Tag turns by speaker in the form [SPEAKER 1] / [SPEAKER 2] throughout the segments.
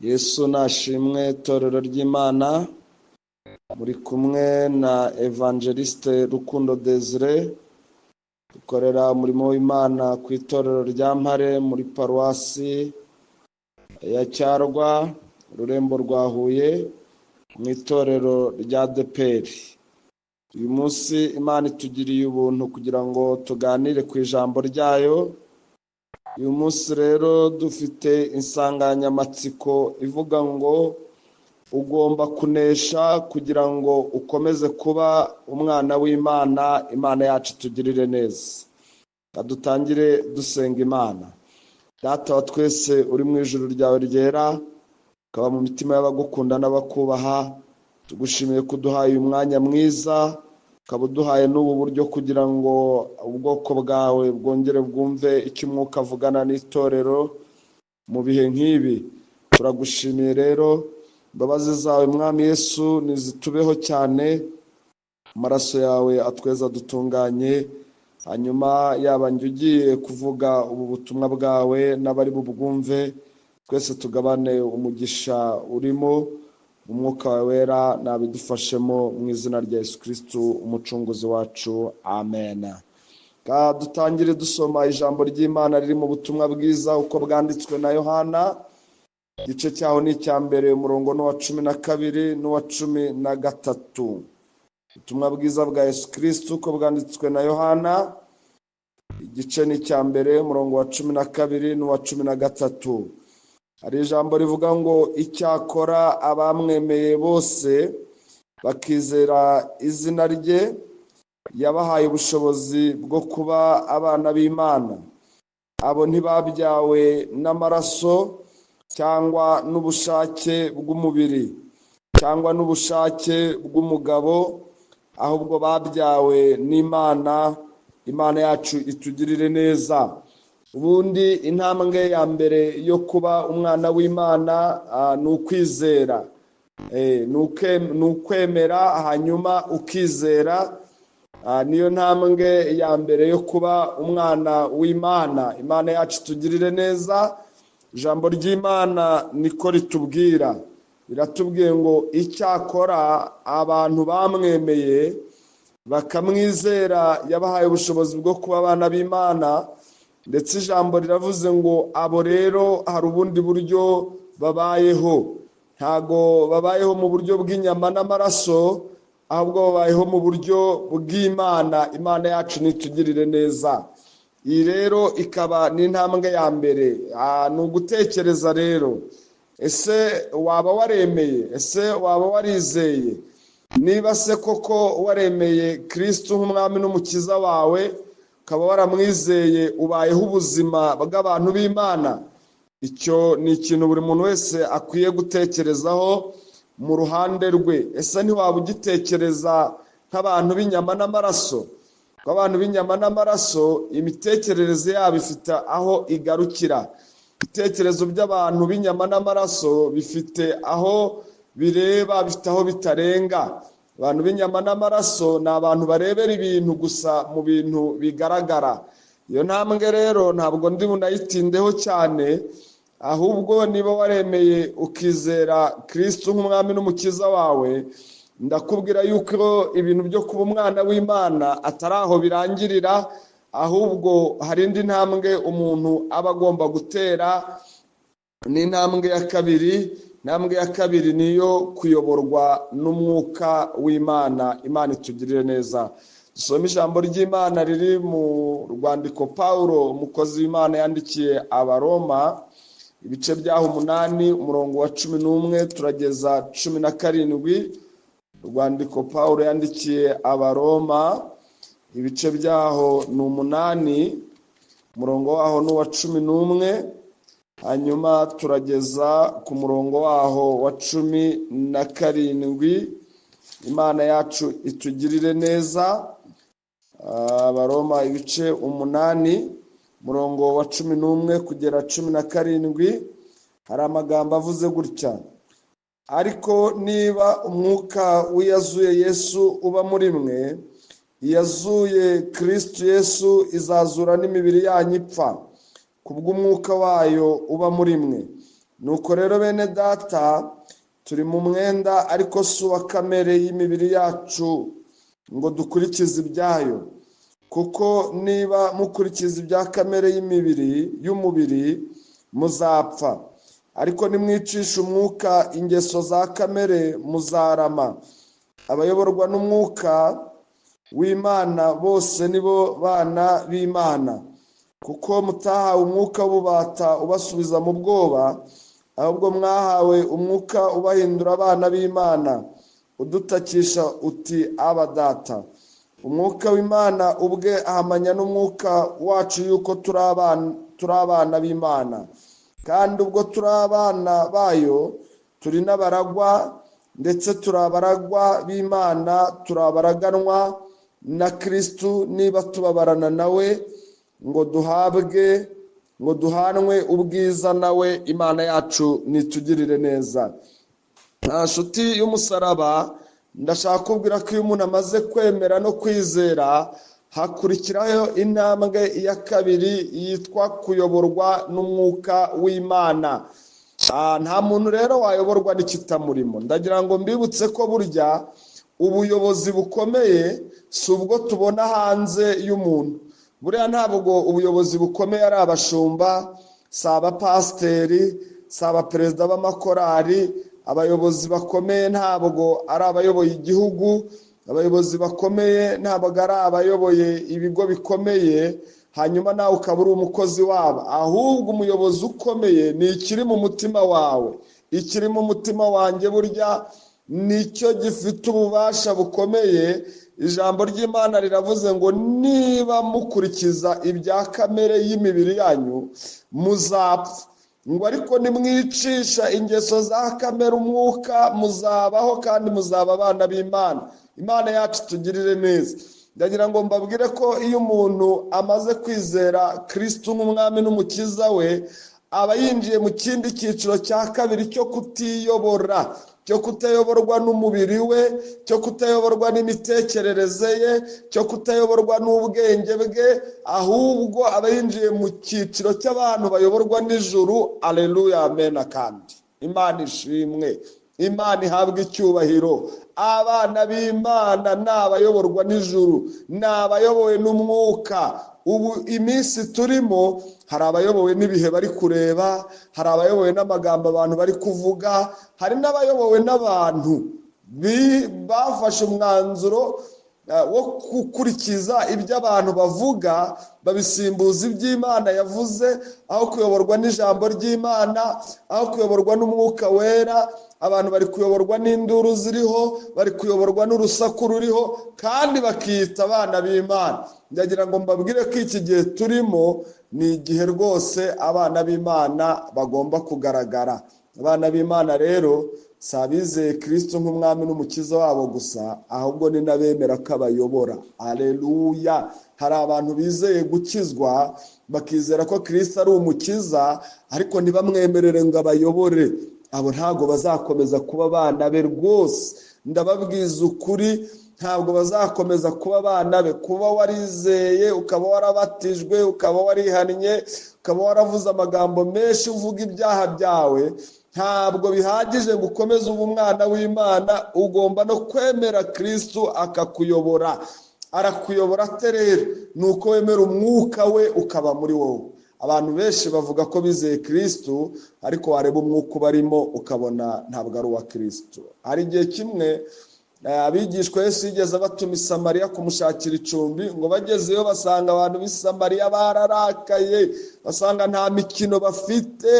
[SPEAKER 1] Yesu nashimwe, itorero ry'Imana, muri kumwe na Evangeliste Rukundo Desire, dukorera umurimo w'Imana ku itorero rya Mpare muri paruwasi ya Cyarwa, Rurembo rwa Huye, mu itorero rya ADEPR. Uyu munsi Imana itugiriye ubuntu kugira ngo tuganire ku ijambo ryayo. Uyu munsi rero dufite insanganyamatsiko ivuga ngo ugomba kunesha kugira ngo ukomeze kuba umwana w'Imana. Imana yacu itugirire neza. Dutangire dusenga Imana. Data wa twese uri mu ijuru ryawe ryera, ukaba mu mitima y'abagukunda n'abakubaha, tugushimiye ko uduhaye uyu mwanya mwiza, ukaba uduhaye n'ubu buryo kugira ngo ubwoko bwawe bwongere bwumve icyo umwuka avugana n'itorero mu bihe nk'ibi. Turagushimiye rero, imbabazi zawe Mwami Yesu nizitubeho cyane, amaraso yawe atweza dutunganye. Hanyuma yaba njye ugiye kuvuga ubu butumwa bwawe n'abari bubwumve, twese tugabane umugisha urimo. Umwuka wawe wera nabidufashemo mu izina rya Yesu Kristo umucunguzi wacu, amen. Dutangire dusoma ijambo ry'Imana riri mu butumwa bwiza uko bwanditswe na Yohana. Igice cyaho ni icya mbere, umurongo n'uwa 12 n'uwa 13. Ubutumwa bwiza bwa Yesu Kristo uko bwanditswe na Yohana, igice ni icya mbere, umurongo wa 12 n'uwa 13. Hari ijambo rivuga ngo icyakora abamwemeye bose bakizera izina rye, yabahaye ubushobozi bwo kuba abana b'Imana. Abo ntibabyawe n'amaraso cyangwa n'ubushake bw'umubiri cyangwa n'ubushake bw'umugabo, ahubwo babyawe n'Imana. Imana yacu itugirire neza. Ubundi intambwe ya mbere yo kuba umwana w'Imana ni ukwizera, ni ukwemera hanyuma ukizera. Niyo ntambwe ya mbere yo kuba umwana w'Imana. Imana yacu itugirire neza. Ijambo ry'Imana niko ritubwira, riratubwiye ngo icyakora abantu bamwemeye bakamwizera, yabahaye ubushobozi bwo kuba abana b'Imana. Ndetse ijambo riravuze ngo abo rero hari ubundi buryo babayeho. Ntago babayeho mu buryo bw'inyama n'amaraso, ahubwo babayeho mu buryo bw'Imana. Imana yacu nitugirire neza. Iyi rero ikaba n'intambwe ya mbere, ni ugutekereza rero, ese waba waremeye? Ese waba warizeye? Niba se koko waremeye Kristo nk'umwami n'umukiza wawe, ukaba waramwizeye, ubayeho ubuzima bw'abantu b'Imana? Icyo ni ikintu buri muntu wese akwiye gutekerezaho mu ruhande rwe. Ese ntiwaba ugitekereza nk'abantu b'inyama n'amaraso? Kuko abantu b'inyama n'amaraso imitekerereze yabo ifite aho igarukira. Ibitekerezo by'abantu b'inyama n'amaraso bifite aho bireba, bifite aho bitarenga. Abantu b'inyama n'amaraso ni abantu barebera ibintu gusa mu bintu bigaragara. Iyo ntambwe rero ntabwo ndi bunayitindeho cyane, ahubwo niba waremeye ukizera Kristo nk'umwami n'umukiza wawe, ndakubwira yuko ibintu byo kuba umwana w'Imana atari aho birangirira, ahubwo hari indi ntambwe umuntu aba agomba gutera. Ni intambwe ya kabiri. Intambwe ya kabiri niyo kuyoborwa n'umwuka w'Imana. Imana itugirire neza. Dusome ijambo ry'Imana riri mu rwandiko Paulo umukozi w'Imana yandikiye Abaroma, ibice byaho 8 umurongo wa 11 turageza 17. Urwandiko Paulo yandikiye Abaroma, ibice byaho ni 8, umurongo waho ni uwa 11, hanyuma turageza ku murongo waho wa 17. Imana yacu itugirire neza. Abaroma ibice 8 umurongo wa 11 kugera 17, hari amagambo avuze gutya: ariko niba umwuka w'iyazuye Yesu uba muri mwe, iyazuye Kristo Yesu izazura n'imibiri yanyu ipfa kubw'umwuka wayo uba muri mwe. Nuko rero bene data, turi mu mwenda ariko si uwa kamere y'imibiri yacu ngo dukurikize ibyayo, kuko niba mukurikiza ibya kamere y'imibiri y'umubiri muzapfa, ariko nimwicisha umwuka ingeso za kamere muzarama. Abayoborwa n'umwuka w'Imana bose nibo bana b'Imana, kuko mutahawe umwuka w'ububata ubasubiza mu bwoba, ahubwo mwahawe umwuka ubahindura abana b'Imana, udutakisha uti Aba data. Umwuka w'Imana ubwe ahamanya n'umwuka wacu yuko turi abana b'Imana, kandi ubwo turi abana bayo turi n'abaragwa, ndetse turi abaragwa b'Imana, turi abaraganwa na Kristu, niba tubabarana nawe ngo duhabwe, ngo duhanwe ubwiza nawe. Imana yacu nitugirire neza. Nta nshuti y'umusaraba, ndashaka kubwira ko iyo umuntu amaze kwemera no kwizera, hakurikiraho intambwe ya kabiri yitwa kuyoborwa n'umwuka w'Imana. Nta muntu rero wayoborwa n'ikitamurimo. Ndagira ngo mbibutse ko burya ubuyobozi bukomeye si ubwo tubona hanze y'umuntu. Buriya ntabwo ubuyobozi bukomeye ari abashumba, si abapasiteri, si abaperezida b'amakorali. Abayobozi bakomeye ntabwo ari abayoboye igihugu, abayobozi bakomeye ntabwo ari abayoboye ibigo bikomeye, hanyuma nawe ukaba uri umukozi wabo. Ahubwo umuyobozi ukomeye ni ikiri mu mutima wawe. Ikiri mu mutima wanjye burya nicyo gifite ububasha bukomeye. Ijambo ry'Imana riravuze ngo niba mukurikiza ibya kamere y'imibiri yanyu muzapfa, ngo ariko nimwicisha ingeso za kamere umwuka muzabaho, kandi muzaba abana b'Imana. Imana yacu tugirire neza. Ndagira ngo mbabwire ko iyo umuntu amaze kwizera Kristu nk'umwami n'umukiza we, aba yinjiye mu kindi cyiciro cya kabiri cyo kutiyobora, cyo kutayoborwa n'umubiri we, cyo kutayoborwa n'imitekerereze ye, cyo kutayoborwa n'ubwenge bwe, ahubwo aba yinjiye mu cyiciro cy'abantu bayoborwa n'ijuru. Aleluya, amen. Kandi Imana ishimwe, Imana ihabwe icyubahiro. Abana b'Imana ni abayoborwa n'ijuru, ni abayobowe n'umwuka. Ubu iminsi turimo, hari abayobowe n'ibihe bari kureba, hari abayobowe n'amagambo abantu bari kuvuga, hari n'abayobowe n'abantu bafashe umwanzuro wo gukurikiza ibyo abantu bavuga, babisimbuza iby'Imana yavuze, aho kuyoborwa n'ijambo ry'Imana, aho kuyoborwa n'umwuka wera. Abantu bari kuyoborwa n'induru ziriho, bari kuyoborwa n'urusaku ruriho, kandi bakiyita abana b'Imana. Ndagira ngo mbabwire ko iki gihe turimo ni igihe rwose abana b'Imana bagomba kugaragara. Abana b'Imana rero si abizeye Kristo nk'umwami n'umukiza wabo gusa, ahubwo ni n'abemera ko abayobora. Aleluya. Hari abantu bizeye gukizwa, bakizera ko Kristo ari umukiza, ariko ntibamwemerere ngo abayobore. Abo ntabwo bazakomeza kuba abana be rwose. Ndababwiza ukuri, ntabwo bazakomeza kuba abana be. Kuba warizeye, ukaba warabatijwe, ukaba warihannye, ukaba waravuze amagambo menshi uvuga ibyaha byawe, ntabwo bihagije ngo ukomeze uba umwana w'Imana. Ugomba no kwemera Kristo akakuyobora. Arakuyobora ate rero? Ni uko wemera umwuka we ukaba muri wowe. Abantu benshi bavuga ko bizeye Kristo, ariko wareba umwuka ubarimo ukabona ntabwo ari uwa Kristo. Hari igihe kimwe abigishwa Yesu yigeze abatuma i Samariya kumushakira icumbi, ngo bagezeyo basanga abantu b'i Samariya bararakaye, basanga nta mikino bafite,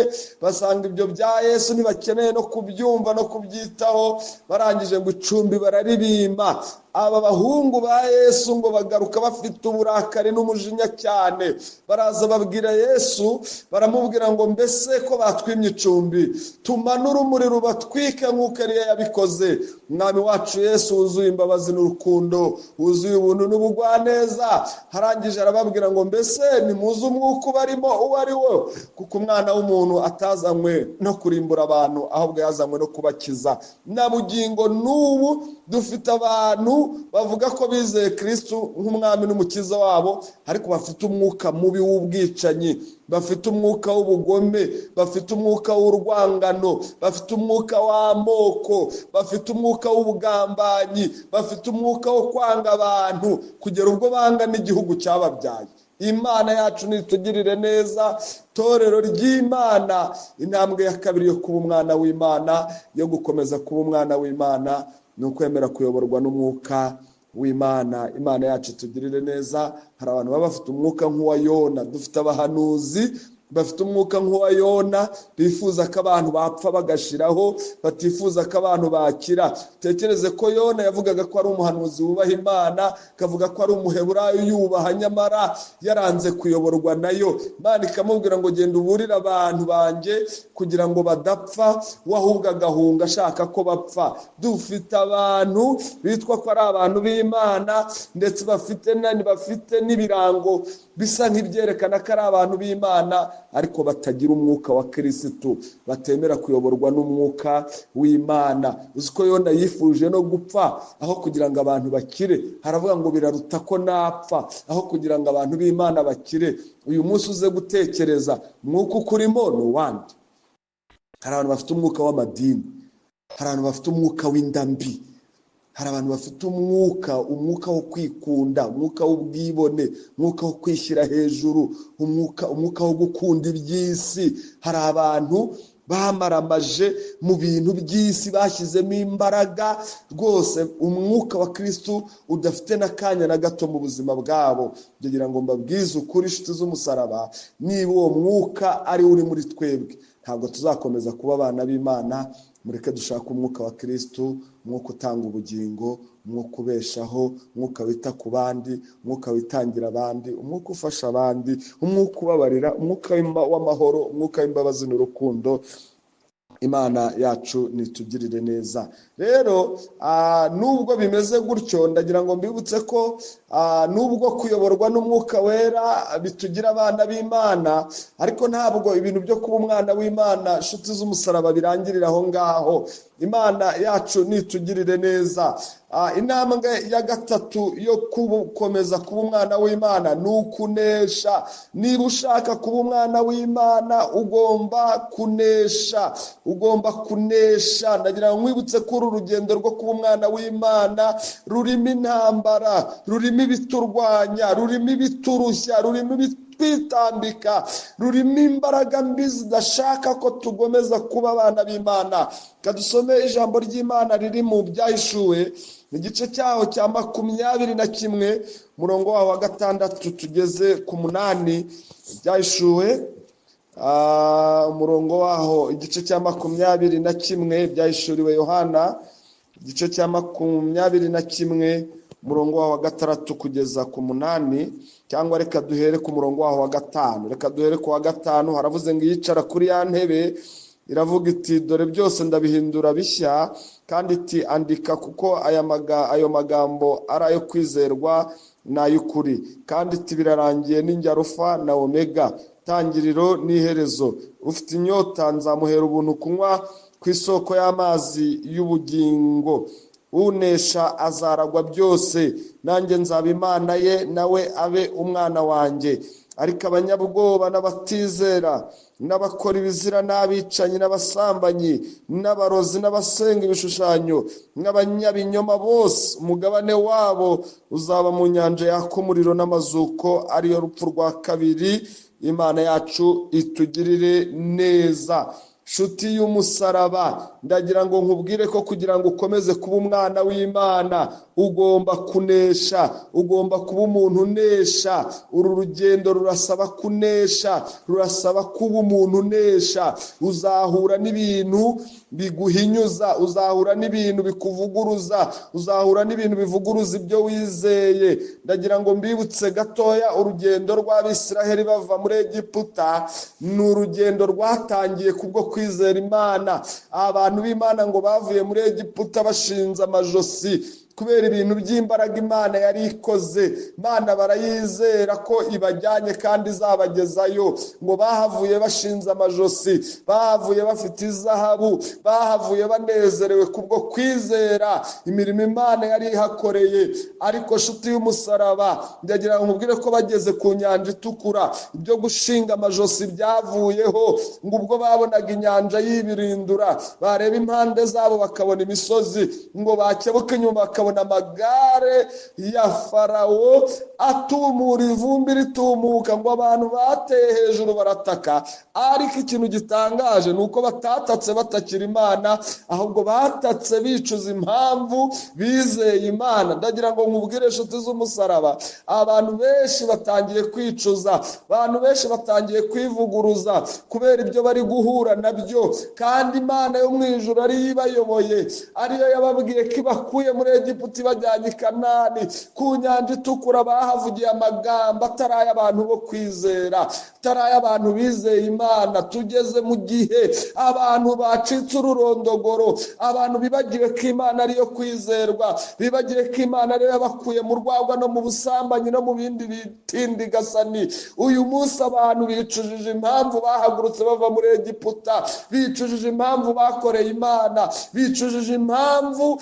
[SPEAKER 1] basanga ibyo bya Yesu ntibakeneye no kubyumva no kubyitaho. Barangije ngo icumbi bararibima. Aba bahungu ba Yesu ngo bagaruka bafite uburakari n'umujinya cyane, baraza babwira Yesu, baramubwira ngo mbese ko batwimye icumbi, tumanure umuriro ubatwike nk'uko Eliya yabikoze. Umwami wacu Yesu wuzuye imbabazi n'urukundo, wuzuye ubuntu n'ubugwaneza, harangije arababwira ngo mbese nimuze umwuka ubarimo? uwo ari wo, kuko umwana w'umuntu atazanywe no kurimbura abantu, ahubwo yazanywe no kubakiza. Na bugingo n'ubu dufite abantu bavuga ko bizeye Kristo nk'umwami n'umukiza wabo, ariko bafite umwuka mubi w'ubwicanyi, bafite umwuka w'ubugome, bafite umwuka w'urwangano, bafite umwuka w'amoko, bafite umwuka w'ubugambanyi, bafite umwuka wo kwanga abantu kugera ubwo banga n'igihugu cyababyaye. Imana yacu nitugirire neza. Torero ry'Imana, intambwe ya kabiri yo kuba umwana w'Imana, yo gukomeza kuba umwana w'Imana, ni ukwemera kuyoborwa n'umwuka w'Imana. Imana yacu tugirire neza. Hari abantu baba bafite umwuka nk'uwa Yona. Dufite abahanuzi bafite umwuka nk'uwa Yona, bifuza ko abantu bapfa bagashiraho, batifuza ko abantu bakira. Tekereze ko Yona yavugaga ko ari umuhanuzi wubaha Imana, akavuga ko ari umuheburayo yubaha, nyamara yaranze kuyoborwa nayo. Imana ikamubwira ngo genda uburire abantu banjye kugira ngo badapfa, we ahubwo agahunga ashaka ko bapfa. Dufite abantu bitwa ko ari abantu b'Imana, ndetse bafite n'ibirango bisa nk'ibyerekana ko ari abantu b'Imana, ariko batagira umwuka wa Kristo, batemera kuyoborwa n'umwuka w'Imana. Uzi ko Yona yifuje no gupfa aho kugira ngo abantu bakire. Haravuga ngo biraruta ko napfa aho kugira ngo abantu b'Imana bakire. Uyu munsi uze gutekereza umwuka ukurimo ni uwande. Hari abantu bafite umwuka w'amadini, hari abantu bafite umwuka w'indambi, hari abantu bafite umwuka wo kwikunda, umwuka w'ubwibone, umwuka wo kwishyira hejuru, umwuka wo gukunda iby'isi. Hari abantu bamaramaje mu bintu by'isi, bashyizemo imbaraga rwose, umwuka wa Kristo udafite n'akanya na gato mu buzima bwabo. Ndagira ngo mbabwize ukuri, inshuti z'umusaraba, niba uwo mwuka ari uri muri twebwe, ntabwo tuzakomeza kuba abana b'Imana. Mureke dushake umwuka wa Kristo, umwuka utanga ubugingo, umwuka ubeshaho, umwuka wita ku bandi, umwuka witangira abandi, umwuka ufasha abandi, umwuka ubabarira, umwuka w'amahoro, umwuka w'imbabazi n'urukundo. Imana yacu nitugirire neza. Rero nubwo bimeze gutyo, ndagira ngo mbibutse ko nubwo kuyoborwa n'umwuka wera bitugira abana b'Imana, ariko ntabwo ibintu byo kuba umwana w'Imana, inshuti z'umusaraba, birangirira aho ngaho. Imana yacu nitugirire neza. Intambwe ya gatatu yo gukomeza kuba umwana w'Imana ni ukunesha. Niba ushaka kuba umwana w'Imana ugomba kunesha, ugomba kunesha. Ndagira ngo nkwibutse ko uru rugendo rwo kuba umwana w'Imana rurimo intambara, rurimo ibiturwanya, rurimo ibiturushya, rurimo twitambika, rurimo imbaraga mbi zidashaka ko tugomeza kuba abana b'Imana. Kadusome ijambo ry'Imana riri mu Byahishuwe, igice cyaho cya 21, umurongo waho wa 6 tugeze ku 8. Byahishuwe umurongo waho igice cya 21, byahishuriwe Yohana igice cya 21, umurongo waho wa 6 kugeza ku 8, cyangwa reka duhere ku murongo waho wa 5. Reka duhere ku wa 5. Haravuze ngo yicara kuri ya ntebe iravuga iti dore byose ndabihindura bishya, kandi iti andika kuko ayo magambo ari ayo kwizerwa n'ay'ukuri, kandi iti birarangiye, ni Alufa na Omega, tangiriro n'iherezo. Ufite inyota nzamuhera ubuntu kunywa ku isoko y'amazi y'ubugingo. Unesha azaragwa byose, nanjye nzaba Imana ye, nawe abe umwana wanjye. Ariko abanyabwoba n'abatizera n'abakora ibizira n'abicanyi n'abasambanyi n'abarozi n'abasenga ibishushanyo n'abanyabinyoma bose, umugabane wabo uzaba mu nyanja yaka umuriro n'amazuko, ariyo rupfu rwa kabiri. Imana yacu itugirire neza. Nshuti y'umusaraba, ndagira ngo nkubwire ko kugira ngo ukomeze kuba umwana w'Imana ugomba kunesha, ugomba kuba umuntu unesha. Uru rugendo rurasaba kunesha, rurasaba kuba umuntu unesha. Uzahura n'ibintu biguhinyuza, uzahura n'ibintu bikuvuguruza, uzahura n'ibintu bivuguruza ibyo wizeye. Ndagira ngo mbibutse gatoya urugendo rw'Abisiraheli bava muri Egiputa. Ni urugendo rwatangiye kubwo kwizera Imana. Abantu b'Imana ngo bavuye muri Egiputa bashinze amajosi, Kubera ibintu by'imbaraga Imana yari ikoze, Imana barayizera ko ibajyanye kandi izabagezayo. Ngo bahavuye bashinze amajosi, bahavuye bafite izahabu, bahavuye banezerewe kubwo kwizera imirimo Imana yari ihakoreye. Ariko shuti y'umusaraba, ndagira ngo nkubwire ko bageze ku nyanja itukura, ibyo gushinga amajosi byavuyeho. Ngo ubwo babonaga inyanja yibirindura, bareba impande zabo bakabona imisozi, ngo bakebuka inyuma bakabona amagare ya Farawo atumura ivumbi ritumuka. Ngo abantu bateye hejuru barataka, ariko ikintu gitangaje ni uko batatatse batakira Imana, ahubwo batatse bicuza impamvu bizeye Imana. Ndagira ngo nkubwire inshuti z'umusaraba, abantu benshi batangiye kwicuza, abantu benshi batangiye kwivuguruza kubera ibyo bari guhura nabyo, kandi Imana yo mu ijuru ariyo ibayoboye, ariyo yababwiye ko ibakuye muri Egiputa ibajyanye i Kanani. Ku nyanja itukura bahavugiye amagambo atari ay'abantu bo kwizera, atari ay'abantu bizeye Imana. Tugeze mu gihe abantu bacitse ururondogoro, abantu bibagiwe ko Imana ariyo kwizerwa, bibagiwe ko Imana ariyo yabakuye mu rwagwa no mu busambanyi no mu bindi bitindigasani. Uyu munsi abantu bicujije impamvu bahagurutse bava muri Egiputa, bicujije impamvu bakoreye Imana, bicujije impamvu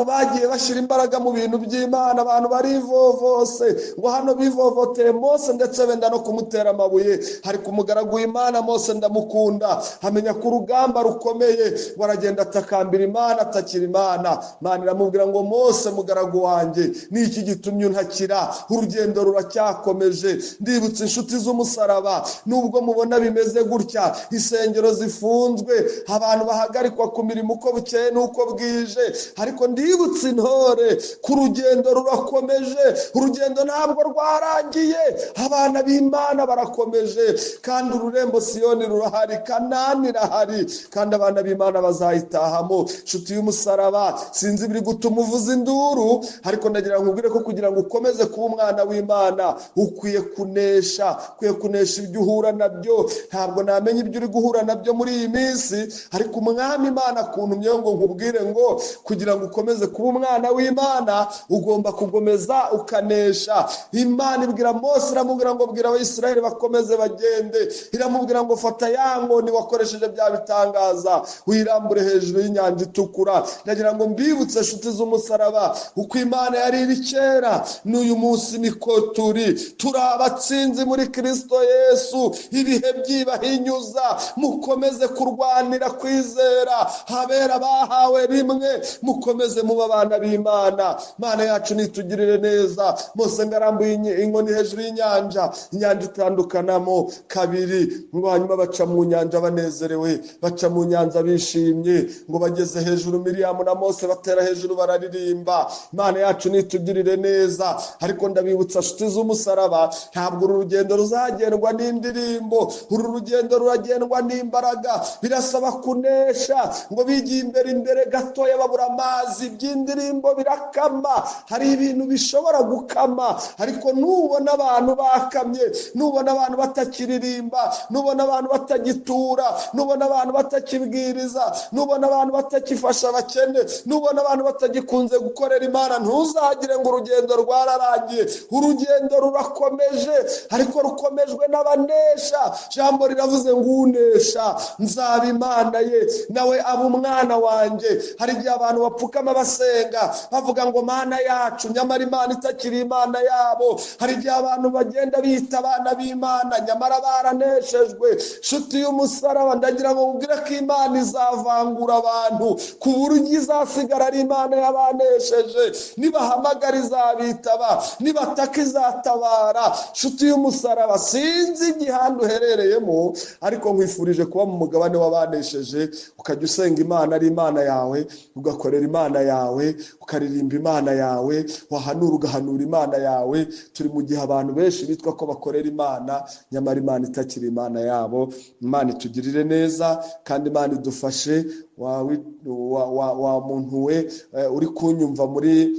[SPEAKER 1] bagiye bashyira imbaraga mu bintu by'Imana. Abantu barivovose, ngo hano bivovoteye Mose ndetse benda no kumutera amabuye. Ariko umugaragu w'Imana Mose ndamukunda, amenya ko urugamba rukomeye, ngo aragenda atakambira Imana, atakira Imana. Imana iramubwira ngo Mose mugaragu wanjye, ni iki gitumye untakira? Urugendo ruracyakomeje. Ndibutse inshuti z'umusaraba, nubwo mubona bimeze gutya, insengero zifunzwe, abantu bahagarikwa ku mirimo uko bukeye n'uko bwije, ariko ndibutse intore ku rugendo rurakomeje, urugendo ntabwo rwarangiye, abana b'Imana barakomeje, kandi ururembo Siyoni rurahari, Kanani irahari, kandi abana b'Imana bazayitahamo. Inshuti y'umusaraba, sinzi biri gutuma uvuza induru, ariko ndagira ngo nkubwire ko kugira ngo ukomeze kuba umwana w'Imana ukwiye kunesha, ukwiye kunesha ibyo uhura nabyo. Ntabwo namenya ibyo uri guhura nabyo muri iyi minsi, ariko Umwami Imana akuntumye ngo nkubwire ngo kugira ngo ukomeze kuba umwana w'Imana ugomba kugomeza ukanesha. Imana ibwira Mose, iramubwira ngo bwira Abayisiraheli bakomeze bagende, iramubwira ngo fata ya nkoni wakoresheje bya bitangaza uyirambure hejuru y'inyanja itukura. Ndagira ngo mbibutse inshuti z'umusaraba, uko Imana yari iri kera n'uyu munsi niko turi, turi abatsinzi muri Kristo Yesu. Ibihe byibahinyuza, mukomeze kurwanira kwizera, habera bahawe rimwe, mukomeze muba abana b'Imana. Imana yacu nitugirire neza. Mose ngarambuye inkoni hejuru y'inyanja, inyanja itandukanamo kabiri, ngo hanyuma baca mu nyanja banezerewe, baca mu nyanja bishimye, ngo bageze hejuru Miriyamu na Mose batera hejuru bararirimba. Imana yacu nitugirire neza. Ariko ndabibutsa inshuti z'umusaraba, ntabwo uru rugendo ruzagendwa n'indirimbo, uru rugendo ruragendwa n'imbaraga. Birasaba kunesha. Ngo bigiye imbere gatoya babura amazi, by'indirimbo birakama. Hari ibintu bishobora gukama, ariko nubona abantu bakamye, nubona abantu batakiririmba, nubona abantu batagitura, nubona abantu batakibwiriza, nubona abantu batakifasha abakene, nubona abantu batagikunze gukorera Imana, ntuzagire ngo urugendo rwararangiye. Urugendo rurakomeje, ariko rukomejwe n'abanesha. Jambo riravuze ngo unesha nzaba Imana ye, nawe aba umwana wanjye. Hari igihe abantu bapfukama basenga bavuga ngo Mana yacu, nyamara Imana itakiri Imana yabo. Hari igihe abantu bagenda bita abana b'Imana, nyamara baraneshejwe. Nshuti y'umusaraba, ndagira ngo nkubwire ko Imana izavangura abantu ku buryo izasigara ari Imana y'abanesheje. Nibahamagara izabitaba, nibataka izatabara. Nshuti y'umusaraba, sinzi igihanda uherereyemo, ariko nkwifurije kuba mu mugabane w'abanesheje, ukajya usenga Imana ari Imana yawe, ugakorera Imana yawe, ukaririmba Imana yawe, wahanura ugahanura Imana yawe. Turi mu gihe abantu benshi bitwa ko bakorera Imana, nyamara Imana itakiri Imana yabo. Imana itugirire neza kandi Imana idufashe. Wa muntu we uri kunyumva muri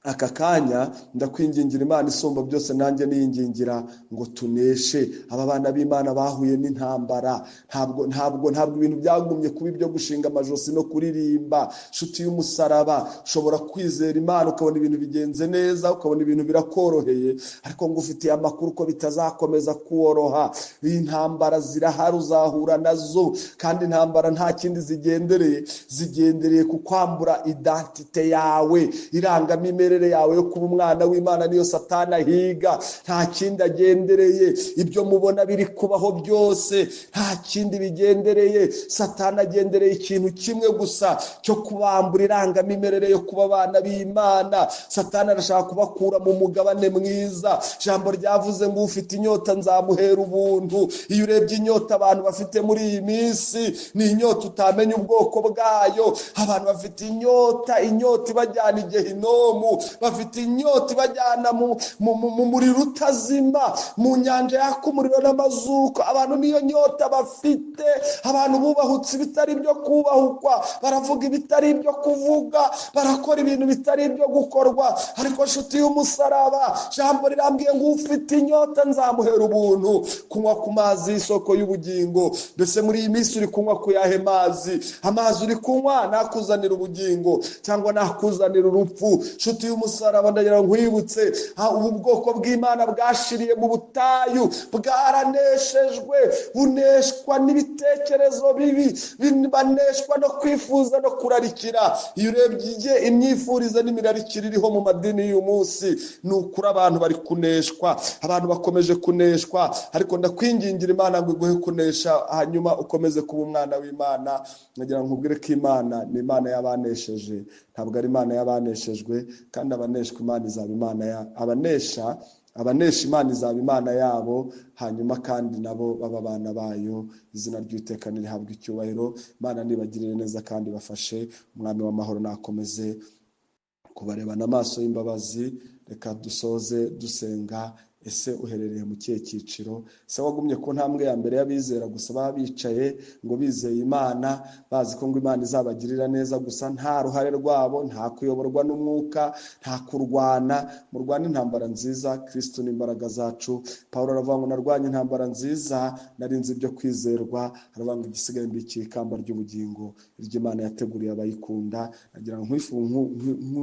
[SPEAKER 1] Aka kanya ndakwingingira Imana isumba byose, nanjye niyingingira ngo tuneshe. Aba bana b'Imana bahuye n'intambara, ntabwo ibintu byagumye kuba ibyo gushinga amajosi no kuririmba. Nshuti y'umusaraba, ushobora kwizera Imana ukabona ibintu bigenze neza, ukabona ibintu birakoroheye, ariko ngo ufitiye amakuru ko bitazakomeza koroha. Intambara zirahari, uzahura nazo, kandi intambara nta kindi zigendereye, zigendereye kukwambura identite yawe, irangamimerere yawe yo kuba umwana w'Imana. Niyo Satani ahiga, nta kindi agendereye. Ibyo mubona biri kubaho byose nta kindi bigendereye. Satani agendereye ikintu kimwe gusa cyo kubambura irangamimerere yo kuba abana b'Imana. Satani arashaka kubakura mu mugabane mwiza. Ijambo ryavuze ngo ufite inyota nzamuhera ubuntu. Iyo urebye inyota abantu bafite muri iyi minsi, ni inyota utamenya ubwoko bwayo. Abantu bafite inyota, inyota ibajyana igehinomu, bafite inyota ibajyana mu muriro utazima, mu nyanja yaka umuriro n'amazuko. Abantu niyo nyota bafite. Abantu bubahutse ibitari ibyo kubahukwa, baravuga ibitari ibyo kuvuga, barakora ibintu bitari ibyo gukorwa. Ariko nshuti y'umusaraba, ijambo rirambwiye ngo ufite inyota nzamuhera ubuntu, kunywa ku mazi y'isoko y'ubugingo. Mbese muri iyi minsi uri kunywa ku yahe mazi? Amazi uri kunywa nakuzanira ubugingo cyangwa nakuzanira urupfu? Nshuti y'umusaraba, ndagira ngo nkwibutse, ubu bwoko bw'Imana bwashiriye mu butayu, bwaraneshejwe, buneshwa n'ibitekerezo bibi, baneshwa no kwifuza no kurarikira. Iyo urebye imyifurize n'imirarikire iriho mu madini y'uyu munsi, ni ukuri abantu bari kuneshwa, abantu bakomeje kuneshwa. Ariko ndakwingingira Imana ngo iguhe kunesha, hanyuma ukomeze kuba umwana w'Imana. Ndagira ngo nkubwire ko Imana ni Imana y'abanesheje, ntabwo ari Imana y'abaneshejwe. Kandi abaneshwa Imana izaba Imana ya abanesha, abanesha Imana izaba Imana yabo, hanyuma kandi nabo baba abana bayo. Izina ry'Uwiteka nirihabwe icyubahiro. Imana nibagirire neza kandi bafashe. Umwami w'amahoro nakomeze kubarebana amaso y'imbabazi. Reka dusoze dusenga. Ese uherereye mu kihe cyiciro? Se wagumye ku ntambwe ya mbere y'abizera gusa, baba bicaye ngo bizeye Imana, bazi ko ngo Imana izabagirira neza gusa, nta ruhare rwabo, nta kuyoborwa n'umwuka, nta kurwana. Murwane intambara nziza, Kristo ni imbaraga zacu. Paulo aravuga ngo narwanye intambara nziza, narinze ibyo kwizerwa. Aravuga ngo igisigaye mbikiye ikamba ry'ubugingo iry'Imana yateguriye abayikunda. Nagira ngo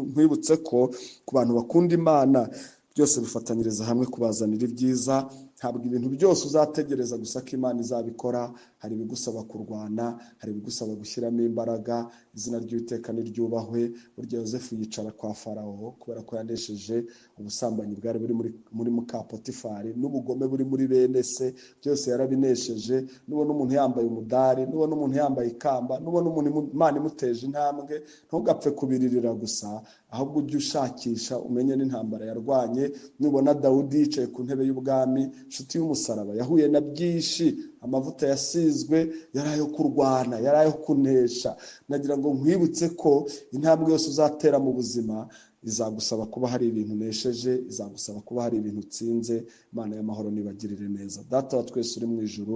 [SPEAKER 1] nkwibutse ko ku bantu bakunda Imana byose bifatanyiriza hamwe kubazanira ibyiza. Ntabwo ibintu byose uzategereza gusa ko Imana izabikora. Hari ibigusaba kurwana, hari ibigusaba gushyiramo imbaraga. Izina ry'Uwiteka niryubahwe. Burya Yosefu yicara kwa Farawo kubera ko yanesheje ubusambanyi bwari buri muri muka Potifari, n'ubugome buri muri bene se, byose yarabinesheje. Nubona umuntu yambaye umudari, nubona umuntu yambaye ikamba, nubona umuntu Imana imuteje intambwe, ntugapfe kubiririra gusa, ahubwo ujye ushakisha umenye n'intambara yarwanye. Nubona Dawudi yicaye ku ntebe y'ubwami, nshuti y'umusaraba, yahuye na byinshi. Amavuta yasizwe yari ayo kurwana, yari ayo kunesha. Nagira ngo nkwibutse ko intambwe yose uzatera mu buzima izagusaba kuba hari ibintu unesheje, izagusaba kuba hari ibintu utsinze. Imana y'amahoro nibagirire neza. Data wa twese uri mu ijuru,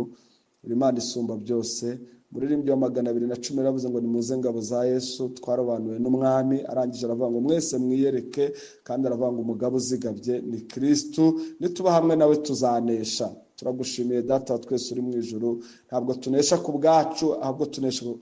[SPEAKER 1] uri Imana isumba byose. Muririmbyi wa 210 yaravuze ngo nimuze ngabo za Yesu, twarobanuwe n'Umwami. Arangije aravuga ngo mwese mwiyereke, kandi aravuga ngo umugabo uzigabye ni Kristo, nituba hamwe nawe tuzanesha. Turagushimiye Data wa twese uri mu ijuru. Ntabwo tunesha ku bwacu, ahubwo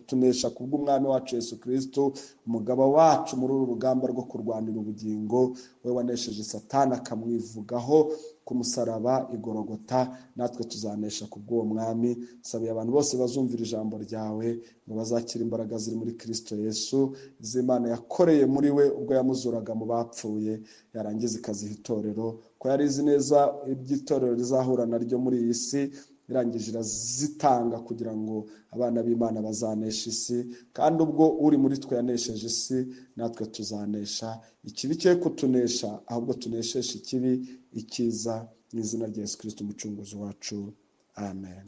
[SPEAKER 1] tunesha ku bw'Umwami wacu Yesu Kristo, umugabo wacu muri uru rugamba rwo kurwanira ubugingo. We wanesheje Satani akamwivugaho ku musaraba igorogota, natwe tuzanesha ku bw'uwo Mwami. Sabiye abantu bose bazumvira ijambo ryawe ngo bazakira imbaraga ziri muri Kristo Yesu, iz'Imana yakoreye muri we ubwo yamuzuraga mu bapfuye, yarangiza ikaziha itorero, ko yari izi neza iby'itorero rizahura naryo muri iyi si, irangije irazitanga kugira ngo abana b'Imana bazanesha isi. Kandi ubwo uri muri twe yanesheje isi, natwe tuzanesha. Ikibi cye kutunesha, ahubwo tunesheshe ikibi icyiza, mu izina rya Yesu Kristo umucunguzi wacu. Amen.